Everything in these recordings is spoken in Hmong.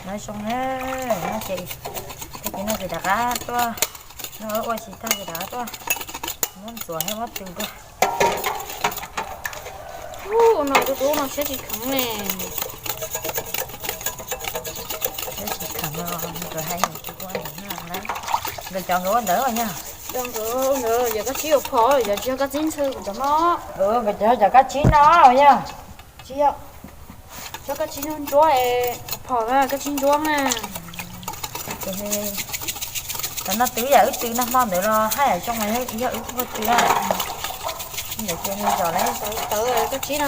Noj zoo na, noj ces, tag kis no ces rov qab tuaj, noj ua tsis tag ces rov qab tuaj muab ntxuav thiab muab tw tuaj. Ub, no tus tub no siab tsis kheev ne. Siab tsis kheev no, nkawd hais nkawd tsis ua ntawd na. Nkawd cov nkawd ua ntawd yog. Nkawd, nkawd yog kab tsib ua phom, yog tsis yog kab tsib ntxhw kuv cov no. Nkawd cov cov kab tsib no yog. Tsis yog, cov kab tsib ntsuab ntsuab, phom na kab tsib ntsuab na. Ces tam no twb yam wb tw nag hmo ntawd los haj yam zoo mas yog wb ua tw na. Ntawd ces nws zom lawm. Tawv kab tsib no.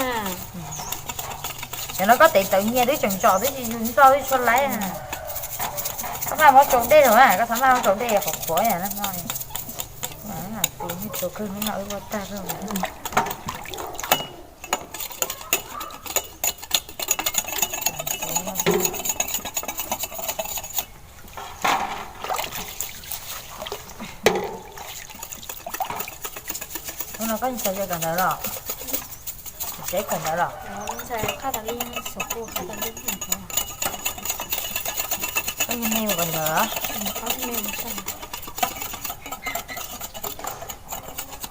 Cov no koj tev tawv nyias twb tseem zom twb tsis yus ntxo twb tshua laib. Thaum maj muab tsaus dej los, koj thaum maj muab tsaus dej qhuav qhuav nag hmo. Tus me tus kawg hnub no wb ua tag kawg. Hnub no koj ntxhais yog kawm ntawv los? Seb kawm ntawv los? Koj yog me mus kawm ntawv los?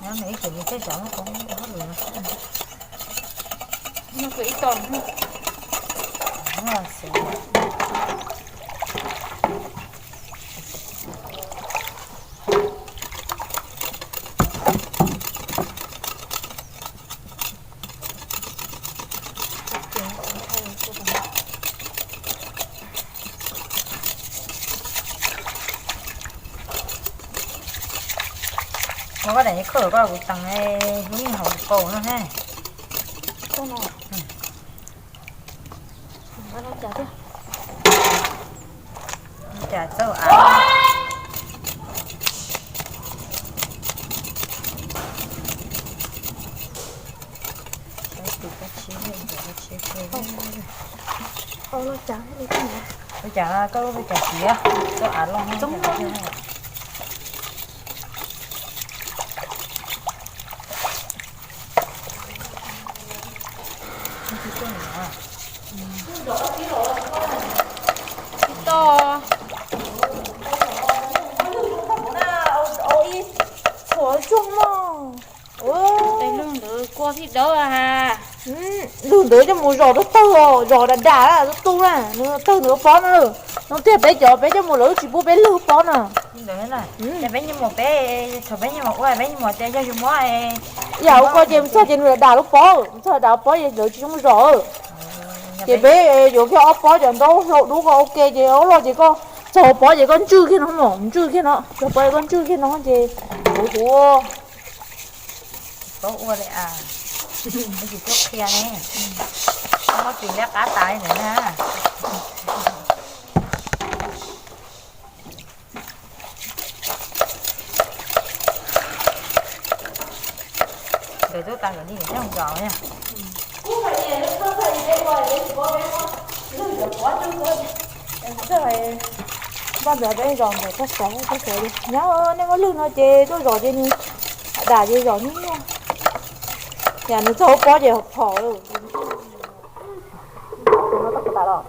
Nyob nws ib txwm nws tej zaum muaj qoob hauj lwm no. Muab koj daim khawb koj kuv tees lub me hauv paus no he. Cas txawj av. Ua cas koj lub cas siav txawj av loj. Txhuav tsuag mog. Tej lug ntawd kua thiab dawb ha. Lug ntawd coj mus zom tawg tawg, zom dam dam tu tu na, nws tawg ntawd pob na. No tiag peb cov peb coj mus lawv tsis pub peb lug pob na. Peb nyias mus peb, thaum peb nyias mus ua peb nyias mus tias yog yus muab. Yam ua ko ces mus txog ces nws dam dam lub pob, mus txog dam pob ces lawv tsis zoo zom. Ces peb yuav kiag ob pob cov ntaub hlau dub ko ua ke ces ob loj ces koj txog pob ces koj ntswj kiag no, ntswj kiag no, txog pob ces koj ntswj kiag no ces huv huv. Paub ua li as, tsis tuaj qhia ne, muab tsis liab qab tas li ntawd na. Nkawd tuaj tas nkawd li nkawd thiaj zom na. Npaj ntawd peb zom ntawm toj xav toj xav li nyob nej muab lwg no ces tuaj zom ces nws dam ces zom nyuaj nyuaj. Yam nws txog hauv pob ces phom lawm.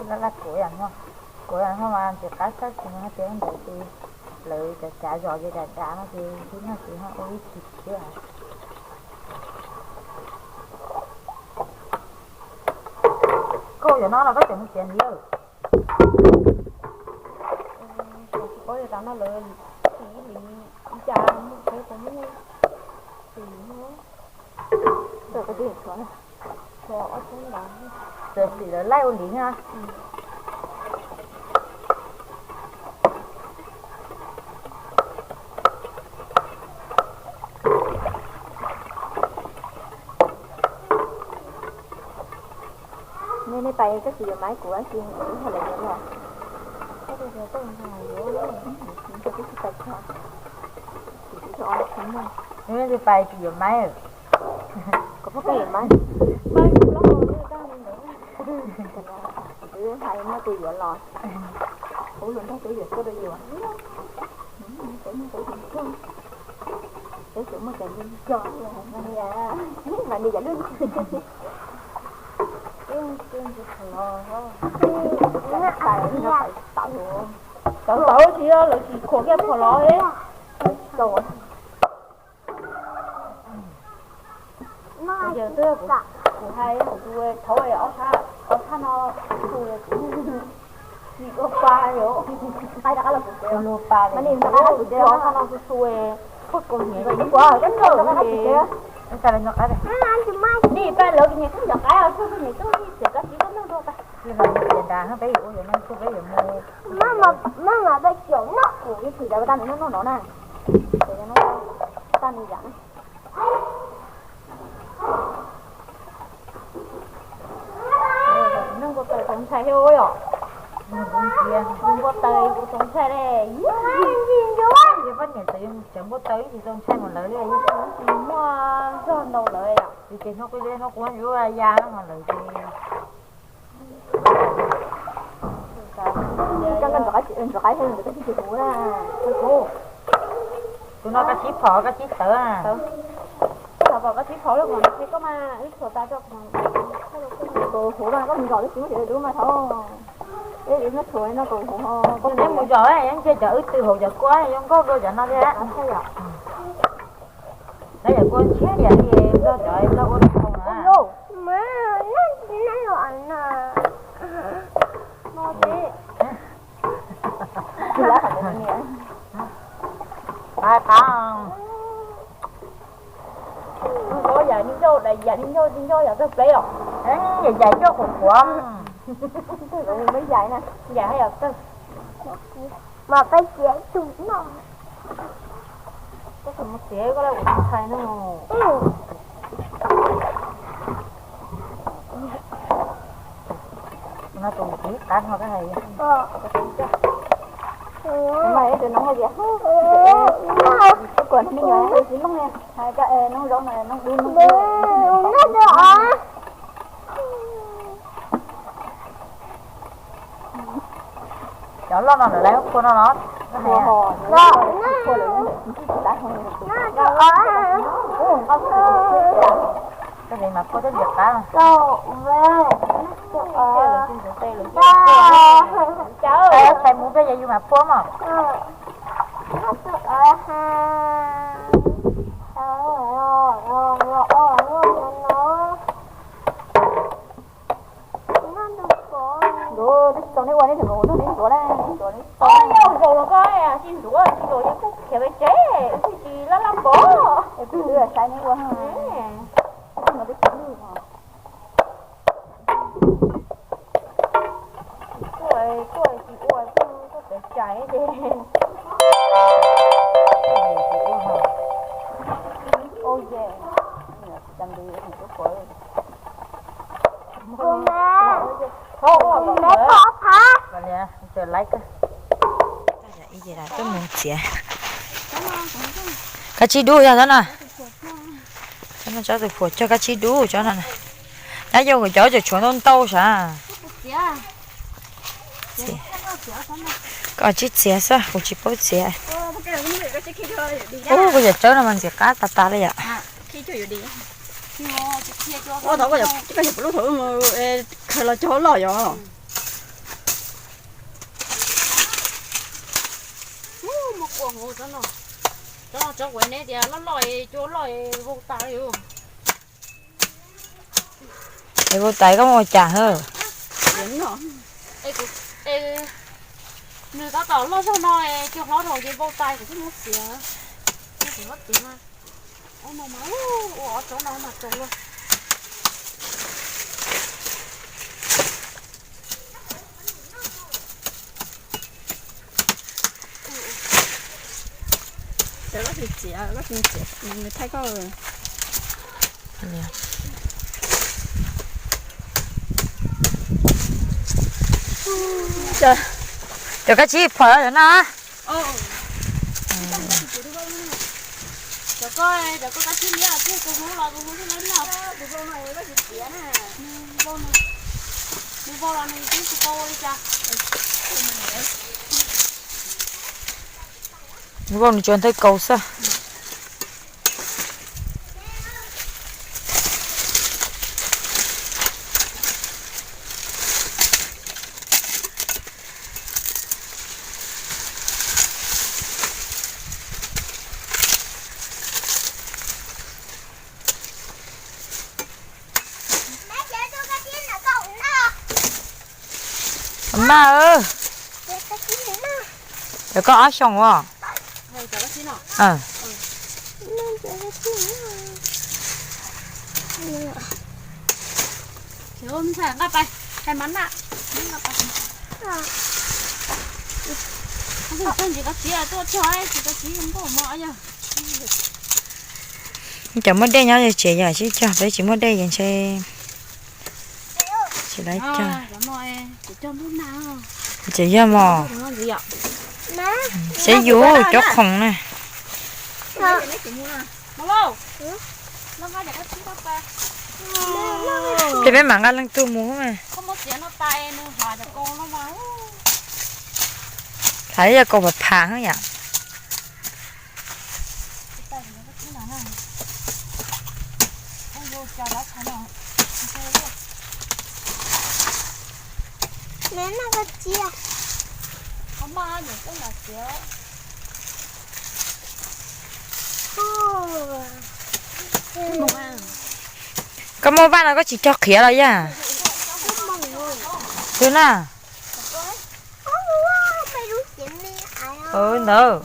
Laj laj kuav yam no, kuav yam no mas tsis qab txhawj tsis mus hais tias ntawd ces lawv cov cav zom ces dam dam no ces ib no ces ho ua ib chim xwb. Koj yuav no los koj tseem mus tiav ntiv lawm. Tsis paub yog tas no lawv xim ib hlis li cas, muaj qhov muaj xim no. Txawm xim lawv laij ua ntiv na. Nej, nej pais koj tsis yuav maiv kuv ib pliag kuv ho lawv yuav los. Twb pais tsis yuav maiv. Kom poj koj yuav maiv. Twb hais muaj tus yuav los. Ub, luag nrog twb yuav tuaj rau yus. Peb muaj cov li cog no li. Cov tau tsis yog lawv tsis khuam kiag phom los. Yog twb kuv hais kuv tus thauv ob sab, ob sab no tus tsis ua pa yom. Ob sab no tus tus ob sab no tus tus poj kaus hniav. Nij paj lawv niag tub ncov qaib os, tub niag tub txiav kab tib tub nug rau paj. Peb yuav ua yuav no, peb yuav mus. Maj mam peb caum no kuv ib txhis cov tag nws noj no na. Tag nws yam. Noj npua taws txaus ntshai thiab yom. Npua taws kuv txaus ntshai li. Yog poj niam txawm yog cov npua taws ib txhis txaus ntshai mas lawv li, muaj zog ntau lawm yom. Ces hnub kuj hnub kuj yuav ya no mas lawv ces. Tus no koj sib phom koj sib tawv. Koj sib phom lub mas koj mas ib txhua tas rau. Tus huv mas koj mus zom lub xwb, dub mas thaum ib ib no txhua no tus huv ho. Neb mus zom yeej cia cov wb tw hauv cov kua zoo nkauj dua cov no thiab. Lawv yam kua ntshiab yam li nplog cov nplog ua rau hau na. Qab qab. Yam li ncauj, yam li ncauj, ncauj yam tawg pleb os. Yam yam ncauj qhuav qhuav. Yam yam tawg. Mas peb txiav tus no. Koj tsis mus txiav koj laj ua tus ntxhais no. No tus tiv qab no koj hais. Mas tus no hais tias, kuv kuam me nyuam hais tsis mloog li, hais tias noob zaub no noob dub noob dub. Cov loj no lawv lawv qhua no los? Koj mas phua thiab ntiav qab. Txhais mus peb yus mas phua mog. Ntuav, twb tsis tau neb ua neb tseem mus nrog neb ntuav na, neb ntuav neb tau. Zaum los koj tsis ntuav, tsis zaum yeej kuj khiav pem tsev, tsis laj laj pov. Es kuv twb saib neb ua. Kuj tsis ua, kuj tsis ua, kuj tsis cais ces. Ua ces, koj tsis dub yog xwb na. Tsob tus phuam cog koj tsis dub tsob no. Nyab yau kuv cov tseem tshuav ntau ntau sav. Koj tsis txiav xwb, kuv tsis paub txiav. Ub, kuv cov tsawb no mas ntxim qab tas tas li yom. Khaws los cog loj yom. Muaj kua hauv tsob no. Tsob no tsob kuv neb tias loj loj, cua loj, vau tas li. Es vau tas koj muab ua cas hawm? Nws tab tom loj zog no, cua hlob dhau ces vau tas kuv thiaj muab txiav. Txiav no mas ua ob tsob no mas tau luaj. Txiav, txiav, thaij koj. Cov kab tsib phom cov no. Cov koj, cov koj kab tsib liab thiab tus hmoob los tus hmoob thiaj lawv noj. Nws vau los nws twb tsis vau li cas. Nws vau nws tsuas ntawg kaus xwb. Maj, cov koj ob xyoos os. Cov muaj dej nyob tsev yom, tsis cog, peb tsis muaj dej ces ntshe tsis lawv cog. Ces yog mos, seb yus cov khoom na. Ces peb mam nqa leej twg mus mas. Thaum yog kaus phav phav yom. Koj muaj vaj no koj tsis cog qhiav los yog? Twg na? Ntawd.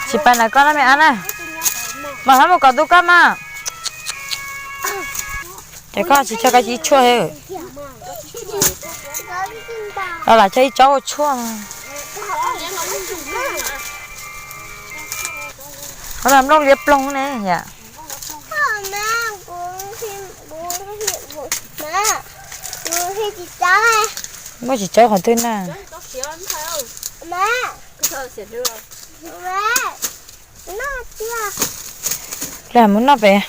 Tsis pais ntawm koj no me ab na. Mas hab mus kom ntuj koj mas. Ces koj tsis tso koj ib tshuaj. Los lam tso ib tsob ua tshuaj. Qhov no nplooj liab ploog ne yom. Muaj tsis tsob qhov twg na. Lam mus noj pem.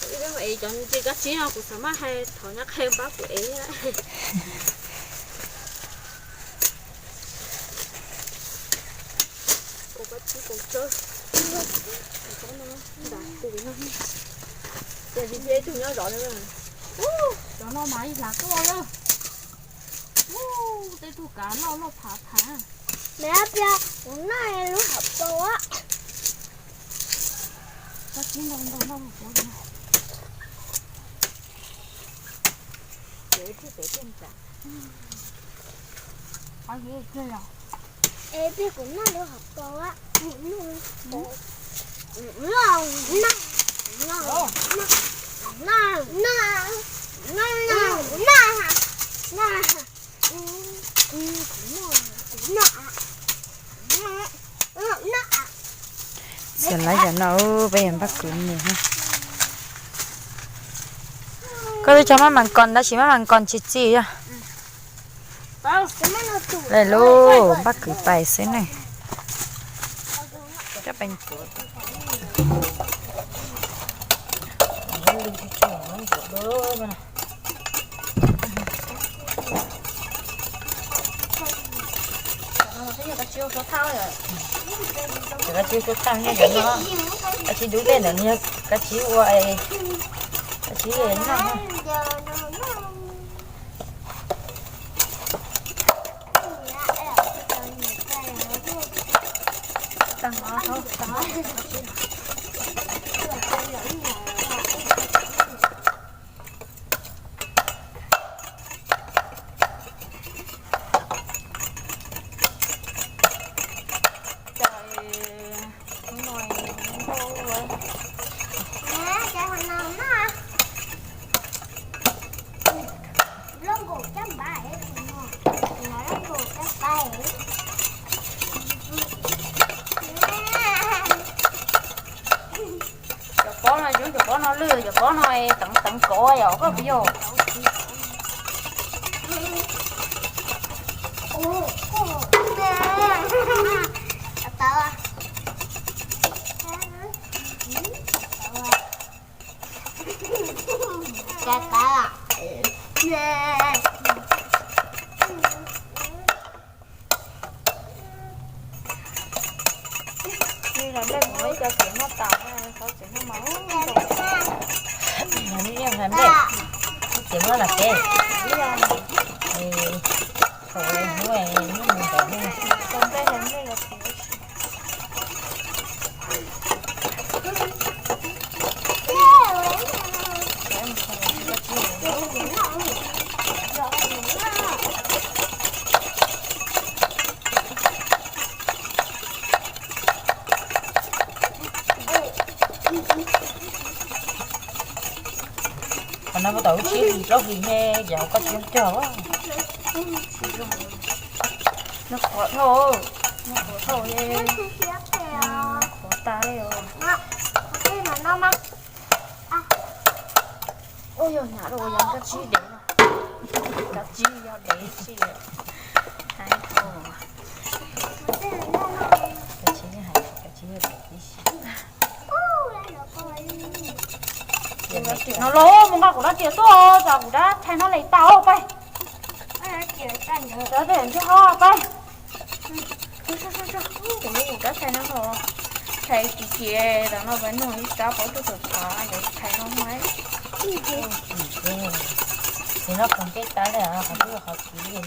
Ib peb mus ev cov ntses kab tsib no kuv xav maj hais thov nyab qhe pab kuv ev. Kaus kab tsib kaus tsawb, kaus tsawb no nram tus no. Ces tsis cia ib tug nyob zov li. Cov no mas ib hlav tuaj lawm. Tej tug kav loj loj phav phav. Me ab pia, kuv noj lub hauv paus a. Kab tsib ntau ntau noj hauv paus. Es peb kuv noj lub hauv paus a. Txiav lawv cov no peb yuav npaj kwv mus. Koj twb cog maj mam kos tab sis maj mam kos tsis txi yog. Lawm lauj, npaj kwv pais xwb ne. Coj pais ntxuav. Kab tsib suav thaj nyob ntawm no, kab tsib dub tej ntawm no, kab tsib ua, kab tsib noj. Cov pob no yog cov pob no lwj, cov pob no teev teev kov yom, koj puas yog? Nws los nplej mus ib co txiv noj tas, txiv noj mas, nplej, txiv noj los peb, thaum hnub hnub mus ntawd, tau nplej los nplej los txiv. Qhov no puas tau ib txhis plaub hlis ne, ces hauv koj tsis cog. Nws qhuav dhau, nws qhuav dhau, qhuav tas li os. Ua yog nyam rau ua yog kab tsib dev no, kab tsib yog dev si. Hais, kab tsib hais, kab tsib yog dev tib si. Tim no los mus nqa kuv dab tsi tuaj, kuv dab tshais no li tau peb. Cov tej ntsej ho peb. Kuv lub kuv dab tshais no ho, tshais ci ci, tam no peb nug ib sab pov tug tus phav, tshais no mas. Tsis no koom kej tas li, qhov twg qhov txiv li.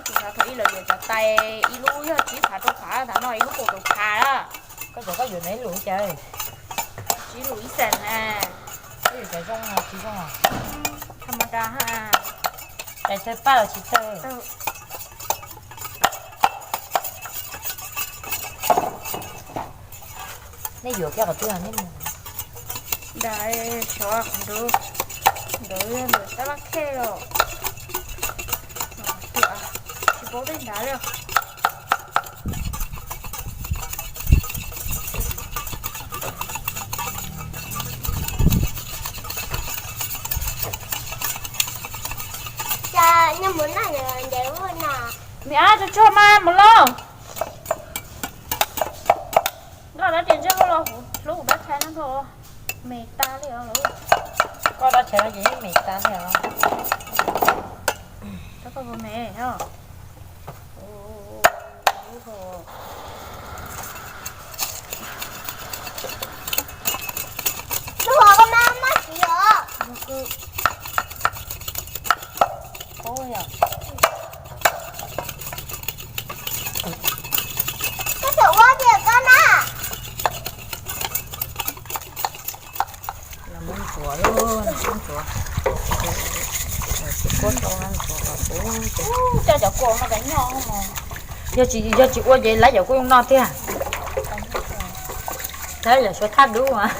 Tus phav thaum ub lawv yuav cov tais ib lub yog tsib phav rau phav, tam no ib lub kaum tawm phav lawm. Koj cov koj yuav ntawd ib lub cas? Tsib lub ib xees na. Koj yuav cov zoo los tsis zoo? Tha ma da ha. Tais txhawj paj los tsis txhawj? Nej yuav kiag qhov twg nej mus? Nram xyov qhov ntawd, ntawd yog ntawm tab laj khej os. Tsis paub tej nrad li. Cas nyob mus noj ntev ua na. Me ab tsuag tsuag mas mus lauj. Nkauj dab tsi ntsej muag los hlub kuv dab tshais no thaum me tas li os. Koj dab tshais no ces yeej me tas li os. Koj me os. Tus hov koj maj maj siv os. Paub yom. Koj tseem ua tiag koj na. Los muab ntxuav lauj, muab ntxuav. Tsis kuab tau ntxuav kom puv. Coj cov kua no kav nyo. Yog tsis, yog tsis ua ces lawv cov kuj zoo no tiag. Lawv cov suav thaj dub mas.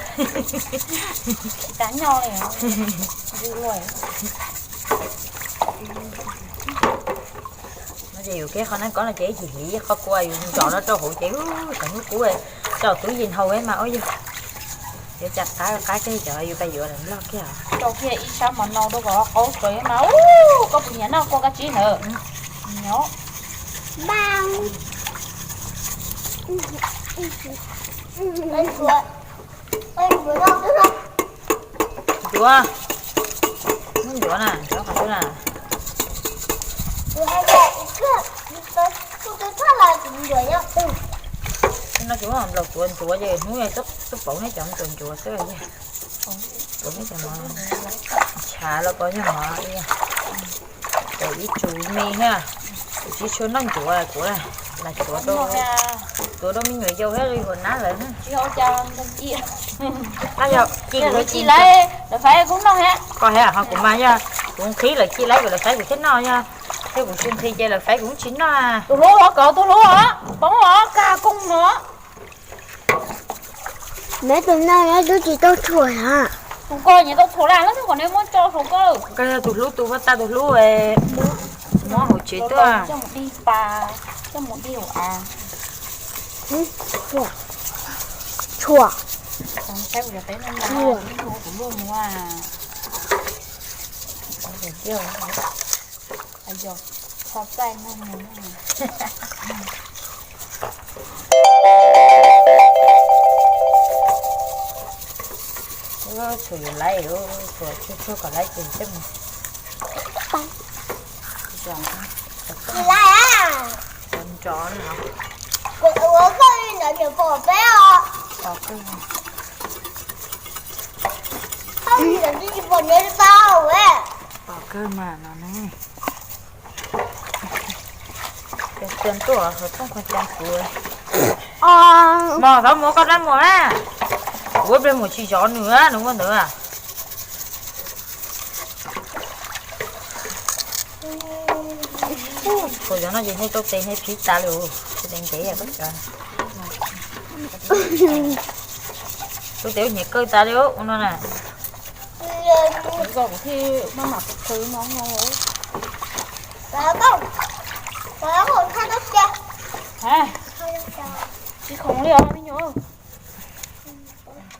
Kav nyo li. No ces yuav kiag qhov no koj no ces ib chim hliv qhov kua yus ntxov no rau hauv ces ub, thaum hnub kub rau tub yeej haus mas ua yog. Yuav cas qab qab kiag cov yus pais yuav lawm nplog kiag. Rau kiag ib sab mov no rau kom qaub tsuav mas ub, koj puas nyiam noj kua kab tsib ntawd? Nyob. Ntxuav, muab ntxuav na, ntxuav qhov twg na. No ces muab nplaum tuav ntxuav ces hnub tuaj pauv neb cov ntxuav ntxuav xwb. Pauv neb cov mov ntshav los pov yog mov. Ces ib tsum me thiab, kuv tsis tshua noj ntxuav kuv, mas tuav rau, tuav rau me nyuam yaus thiab li hua nab lawm. Yog ci lawv, lawv faib kuv noj thiab. Koj thiab ho kuv mas yog kuv nqhis lawv ci lawv, lawv faib kuv thiaj noj, yog thiab kuv tsis nqhis ces lawv faib kuv tsis noj. Tus hlub os, koj tus hlub os, poob os, kag koog no. Neb tus no neb twb tsis tau tshuam na. Tus ko nyiam tau tshuam lawm, lawv twb kom neb muab tso saum ko. Koj yog tus hlub, tus vaj tag tus hlub, muab hauv tsev tuaj. Coj mus dig pas, coj mus dig hauv av. Tshuam. Saib kuv cov teb no na, kuv luaj mus. Yog, txhob txaij neeg mus. Tshuam yuav laib, tshuam tshuaj tshuaj kom laib ces coj mus. Tsis lais, cov nrov no. Kuv ua koj li ntawd niam pom peb os. Pom kawg. Koj li ntawd tsis pom niam tau. Pom kawg mas no ne. Cov tuaj hauv rooj qhov cai kuv. Mos, txhob muab koj dab muag na. Kuv ua pliag mus tsis zov nws, nws muaj ntawd. Kuv zov no ces nej rau tes nej phib tas li, tes ntev koj cov. Rau tes ua nyiam kawg tas li ua no na. Tsis khoom li os me nyuam.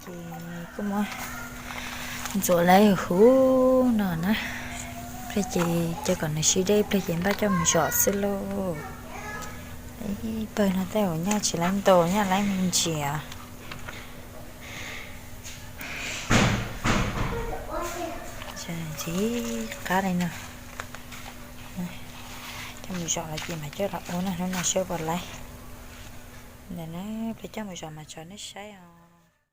Ces kuj muab ntxuav lawv huv no na. Pliag ces cia kom nws sib deb pliag ces npaj coj mus zom xwb lauj. Ib pawg no tej zaum nyaj tsis laib ntaus, nyaj laib me ntsis. Ntxim qab li no. Coj mus zom lawm ces mam coj los ua na, hnub no seb puas laib. Ntawm no peb coj mus zom mas tso nej saib os.